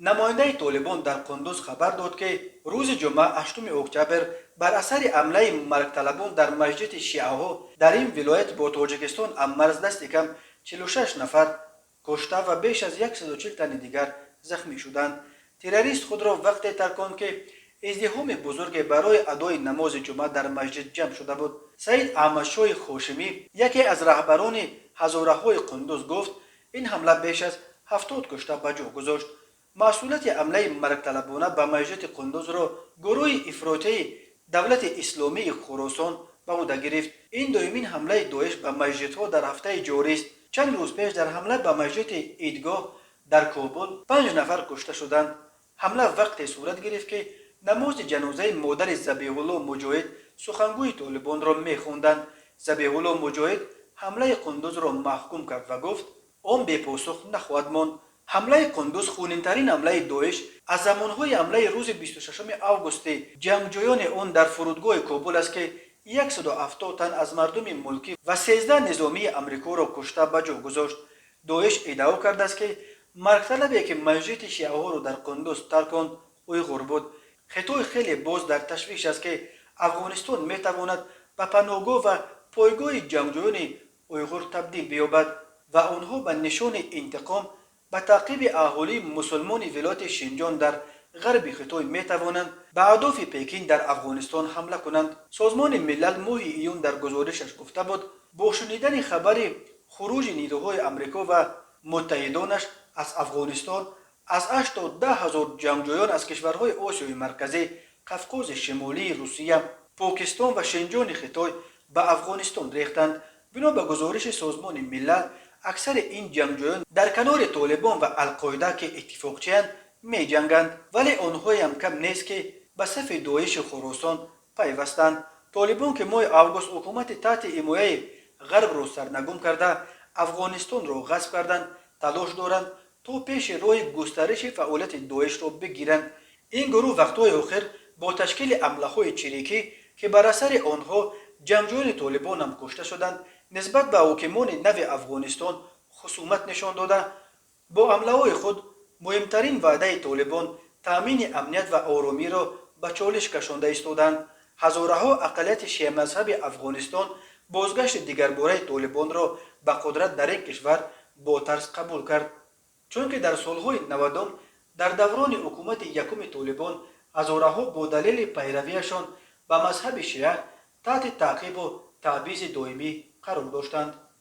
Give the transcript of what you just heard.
Намояндаи Толибон дар Қундуз хабар дод, ки рӯзи ҷумъа, 8 октябр, бар асари ҳамлаи маргталабон дар масҷиди шиаҳо дар ин вилоят бо Тоҷикистон ҳаммарз дасти кам 46 нафар кушта ва беш аз 140 тани дигар захмӣ шуданд. Террорист худро вақте тарконд, ки издиҳоми бузурге барои адои намози ҷумъа дар масҷид ҷамъ шуда буд. Саид Аҳмадшоҳи Хошимӣ, яке аз раҳбарони ҳазораҳои Қундуз, гуфт, ин ҳамла беш аз 70 кушта ба ҷо гузошт. Масъулияти ҳамлаи маргталабона ба масҷиди Қундузро гурӯҳи ифротии Давлати Исломии Хуросон ба ӯҳда гирифт. Ин дуюмин ҳамлаи Доиш ба масҷидҳо дар ҳафтаи ҷорист. Чанд рӯз пеш дар ҳамла ба масҷиди Идгоҳ дар Кобул панҷ нафар кушта шуданд. Ҳамла вақте сурат гирифт, ки намози ҷанозаи модари Забиҳулло Муҷоҳид, сухангӯи Толибонро, мехонданд. Забиҳулло Муҷоҳид ҳамлаи Қундузро маҳкум кард ва гуфт, он бепосух нахоҳад монд. Ҳамлаи Қундуз хунинтарин ҳамлаи Доиш аз замонҳои ҳамлаи рӯзи 26 августи ҷангҷӯёни он дар фурудгоҳи Кобул аст, ки 170 тан аз мардуми мулкӣ ва 13 низомии Амрикоро кушта ба ҷо гузошт. Доиш иддао кардааст, ки маргталабе, ки масҷиди шиаҳоро дар Қундуз тарконд, уйғур буд. Хитой хеле боз дар ташвиш аст, ки Афғонистон метавонад ба паноҳгоҳ ва пойгоҳи ҷангҷӯёни уйғур табдил биёбад ва онҳо ба нишони интиқом ба таъқиби аҳолии мусулмони вилояти Шинҷон дар ғарби Хитой метавонанд ба аҳдофи Пекин дар Афғонистон ҳамла кунанд. Созмони Милал моҳи июн дар гузоришаш гуфта буд, бо шунидани хабари хуруҷи нирӯҳои Амрико ва муттаҳидонаш аз Афғонистон, аз 8 то 10 ҳазор ҷангҷӯён аз кишварҳои Осиёи Марказӣ, Қавқози Шимолии Русия, Покистон ва Шинҷони Хитой ба Афғонистон рехтанд. Бино ба гузориши Созмони Милал, аксари ин ҷангҷӯён дар канори Толибон ва Алқоида, ки иттифоқчиянд, меҷанганд, вале онҳоям кам нест, ки ба сафи Доиши Хуросон пайвастанд. Толибон, ки моҳи август ҳукумати таҳти ҳимояи ғарбро сарнагум карда, Афғонистонро ғасб карданд, талош доранд, то пеши роҳи густариши фаъолияти Доишро бигиранд. Ин гурӯҳ вақтҳои охир бо ташкили ҳамлаҳои чирикӣ, ки бар асари онҳо ҷангҷӯёни Толибонам кушта шуданд, нисбат ба ҳокимони нави Афғонистон хусумат нишон дода, бо ҳамлаҳои худ муҳимтарин ваъдаи Толибон, таъмини амният ва оромиро, ба чолиш кашонда истоданд. Ҳазораҳо, ақаллияти шиамазҳаби Афғонистон, бозгашти дигарбораи Толибонро ба қудрат дар ин кишвар бо тарс қабул кард, чунки дар солҳои 90-ум, дар даврони ҳукумати якуми Толибон, ҳазораҳо бо далели пайравиашон ба мазҳаби шиа таҳти таъқибу таъбизи доимӣ қарор доштанд.